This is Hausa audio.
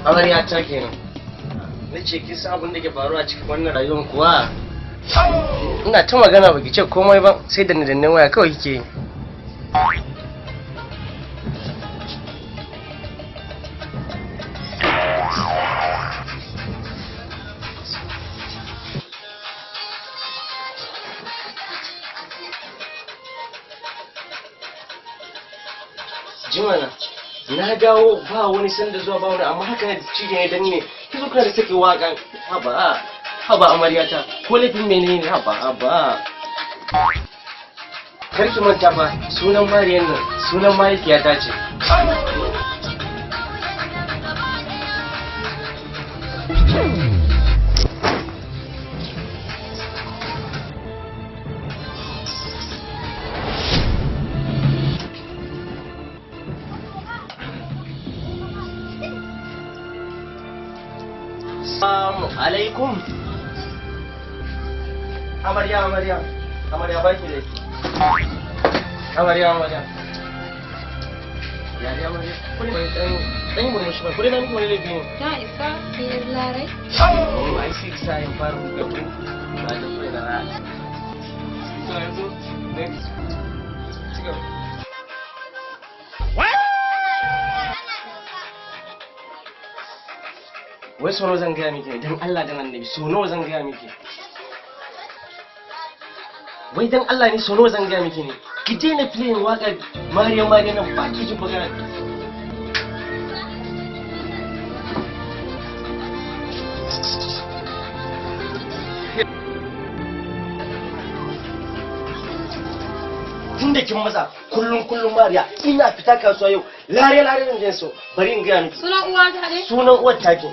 Amarya ta kenan. Na ce kin san abin da ke faruwa cikin wannan rayuwar kuwa? Ina ta magana baki ce komai ba, sai da danne waya kawai kike yi. Jimana, na dawo ba wani sanda zuwa ba wani, amma haka ciki ne danne kizo kuna da sake waka. Haba haba amaryata, ko laifin menene? Haba haba, karki manta fa sunan Mariyan nan sunan mahaifiyata ce. Assalamu alaikum. Amarya, amarya, amarya, baki da amarya, amarya. Ya dai amarya, kuri mai dan dan murmushi ba, kuri na miki wani laifi ne. Ta isa hiyar Larai. Oh, ai sai sa in fara buga ku. Ba da kai na rana. So yanzu next. Cigaba. Wai so nawa zan gaya miki ne? Dan Allah dan Annabi, so nawa zan gaya miki? Wai dan Allah ne, so nawa zan gaya miki ne? Ki daina playing waƙar Mariya Mariya nan, ba ki jin magana. Tun da kin matsa kullum kullum Mariya, ina fita kasuwa yau lare lare zan je so, bari in gaya miki. Sunan uwa ta ne? Sunan uwar taki.